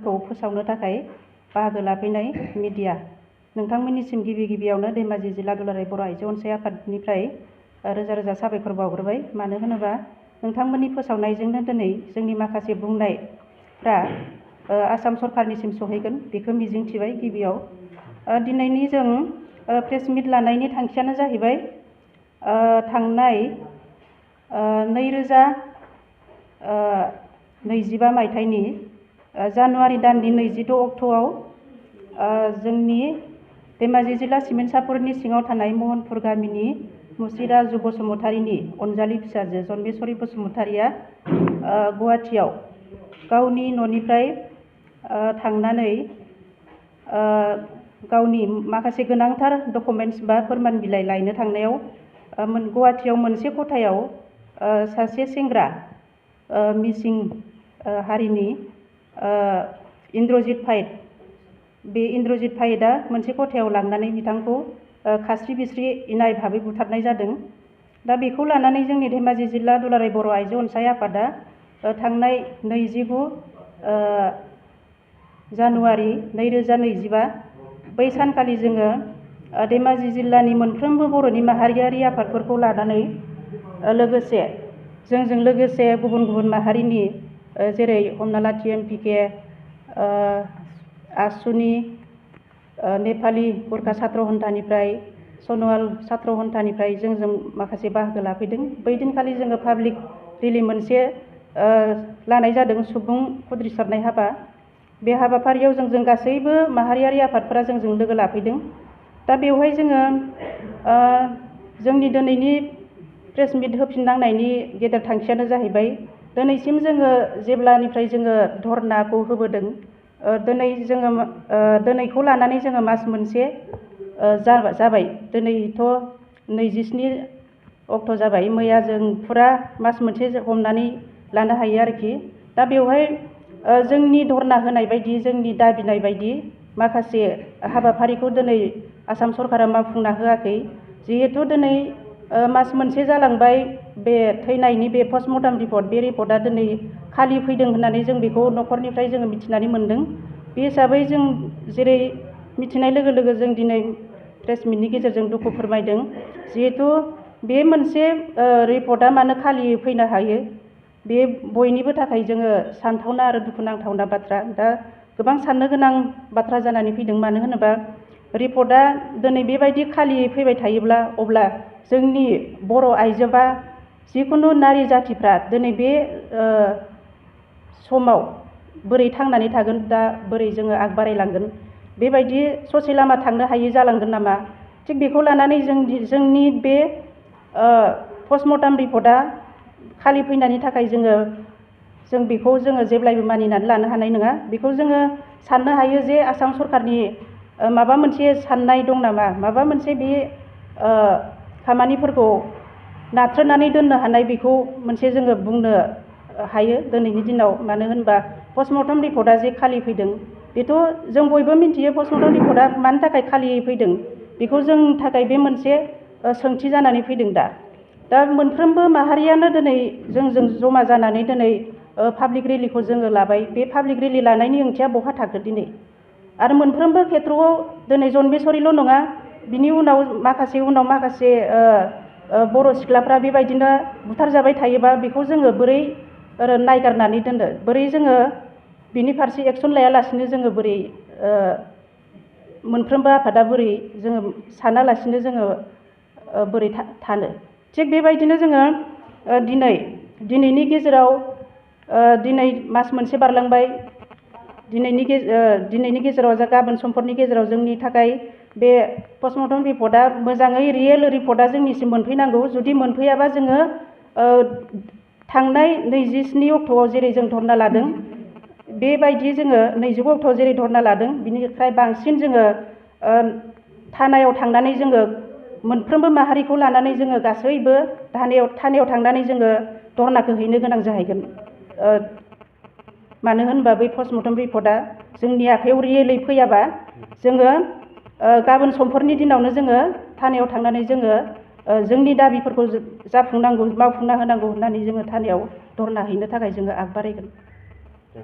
आफादखौ फोसावनो थाखाय बाहागो लाफैनाय मिडिया नोंथांमोननिसिम गिबियावनो धेमाजि जिल्ला दुलाराय बर' आइजो अनसाय आफादनिफ्राय रोजा रोजा साबायखर बावग्रोबाय। मानो होनोबा नोंथांमोननि फोसावनायजोंनो दिनै जोंनि माखासे बुंनायफ्रा आसाम सरकारनिसिम सहैगोन बेखौ मिजिंथिबाय। गिबियाव दिनैनि जों प्रेस मिट लानायनि थांखियानो जाहैबाय थांनाय 2025 मायथाइनि जानुवारि दाननि 26 अक्ट'आव जोंनि धेमाजि जिल्ला सिमेन्सापुरनि सिङाव थानाय महनपुर गामिनि मुसिराजु बसुमतारीनि अनजालि फिसाजो जन्मेश्वरी बसुमतारीया गुवाहाटियाव गावनि न'निफ्राय थांनानै गावनि माखासे गोनांथार डकुमेन्टस बा फोरमान बिलाइ लायनो थांनायाव गुवाहाटियाव मोनसे खथायाव सासे सेंग्रा मिसिं हारिनि इन्द्रजित पाइट बे इन्द्रजित पाइटआ मोनसे खथायाव लांनानै बिथांखौ खास्रि बिस्रि इनाय भाबै बुथारनाय जादों। दा बेखौ लानानै जोंनि धेमाजि जिल्ला दुलाराय बर' आइजो अनसाय आफादा थांनाय 29 जानुवारि 2025 बै सानखालि जोङो धेमाजि जिल्लानि मोनफ्रोमबो बर'नि माहारियारि आफादफोरखौ लानानै लोगोसे जोंजों लोगोसे गुबुन गुबुन माहारिनि जेरै हमना ला TMPK आसुनि नेपालि गुरखा सात्र हन्थानिफ्राय सनवाल सात्र हन्थानिफ्राय जों माखासे बाहागो लाफैदों। बै दिनखालि जोङो पाब्लिक रेलि मोनसे लानाय जादों सुबुं खुद्रिसारनाय हाबा। बे हाबाफारियाव जों गासैबो माहारियारि आफादफोरा जोंजों लोगो लाफैदों। दा बेवहाय जोङो जोंनि दिनैनि प्रेस मिट होफिननांनायनि गेदेर थांखियानो जाहैबाय दिनैसिम जोङो जेब्लानिफ्राय जोङो धरनाखौ होबोदों दिनैखौ लानानै जोङो मास मोनसे जाबाय। दिनैथ' 27 अक्ट' जाबाय। मैया जों फुरा मास मोनसे हमनानै लानो हायो आरोखि। दा बेवहाय जोंनि धरना होनाय बायदि जोंनि दाबिनाय बायदि माखासे हाबाफारिखौ दिनै आसाम सरकारा मावफुंना होआखै। जिहेथु दिनै मास मोनसे जालांबाय बे थैनायनि बे पस्टमर्टम रिपर्ट बे रिपर्टआ दिनै खालि फैदों होननानै जों बेखौ न'खरनिफ्राय जोङो मिथिनानै मोनदों। बे हिसाबै जों जेरै मिथिनाय लोगो लोगो जों दिनै प्रेस मिटनि गेजेरजों दुखु फोरमायदों। जिहेथु बे मोनसे रिपर्टआ मानो खालि फैनो हायो बे बयनिबो थाखाय जोङो सानथावना आरो दुखुनांथावना बाथ्रा। दा गोबां साननो गोनां बाथ्रा जानानै फैदों। मानो होनोबा रिपर्टआ दिनै बेबायदि खालि फैबाय थायोब्ला अब्ला जोंनि बर' आइजो बा जिखुनु नारि जाथिफ्रा दिनै बे समाव बोरै थांनानै थागोन, दा बोरै जोङो आग बारायलांगोन, बेबायदि ससे लामा थांनो हायै जालांगोन नामा। थिग बेखौ लानानै जोंनि बे पस्टमर्टम रिपर्टआ खालि फैनायनि थाखाय जों बेखौ जेब्लायबो मानिनानै लानो हानाय नङा। बेखौ जोङो साननो हायो जे आसाम सरकारनि माबा मोनसे साननाय दं नामा, माबा मोनसे बे खामानिफोरखौ नाथ्रोदनानै दोननो हानाय बेखौ मोनसे जोङो बुंनो हायो दिनैनि दिनाव। मानो होनबा पस्टमर्टम रिपर्टआ जे खालि फैदों बेथ' जों बयबो मिन्थियो पस्टमर्टम रिपर्टआ मानि थाखाय खालियै फैदों। बेखौ जोंनि थाखाय बे मोनसे सोंथि जानानै फैदों। दा मोनफ्रोमबो माहारियानो दिनै जोंजों जमा जानानै दिनै पाब्लिक रेलिखौ जोङो लाबाय। बे पाब्लिक रेलि लानायनि ओंथिया बहा थाखो दिनै आरो मोनफ्रोमबो खेथ्रआव दिनै जन्मेश्वरील' नङा, बिनि उनाव माखासे बर' सिख्लाफ्रा बेबायदिनो बुथारजाबाय थायोबा बेखौ जोङो बोरै नायगारनानै दोननो, बोरै जोङो बिनि फारसे एक्सन लायालासिनो जोङो बोरै मोनफ्रोमबो आफादा बोरै जोङो सानालासिनो जोङो बोरै थानो। थिग बेबायदिनो जोङो दिनैनि गेजेराव दिनै मास मोनसे बारलांबाय। दिनैनि गेजेराव गाबोन समफोरनि गेजेराव जोंनि थाखाय बे पस्टमर्टम रिपर्टआ मोजाङै रियेल रिपर्टआ जोंनिसिम मोनफैनांगौ। जुदि मोनफैयाबा जोङो थांनाय 27 अक्ट'आव जेरै जों धरना लादों बेबायदि जोङो 29 अक्ट'आव जेरै धरना लादों बिनिफ्राय बांसिन जोङो थानायाव थांनानै जोङो मोनफ्रोमबो माहारिखौ लानानै जोङो गासैबो थानायाव थांनानै जोङो धरनाखौ हैनो गोनां जाहैगोन। मानो होनबा बै पस्टमर्टम रिपर्टआ जोंनि आखायाव रियेलै फैयाबा जोङो गाबोन समफोरनि दिनावनो जोङो थानायाव थांनानै जोङो जोंनि दाबिफोरखौ मावफुंना होनांगौ होननानै जोङो थानायाव धरना हैनो थाखाय जोङो आग बारायगोन।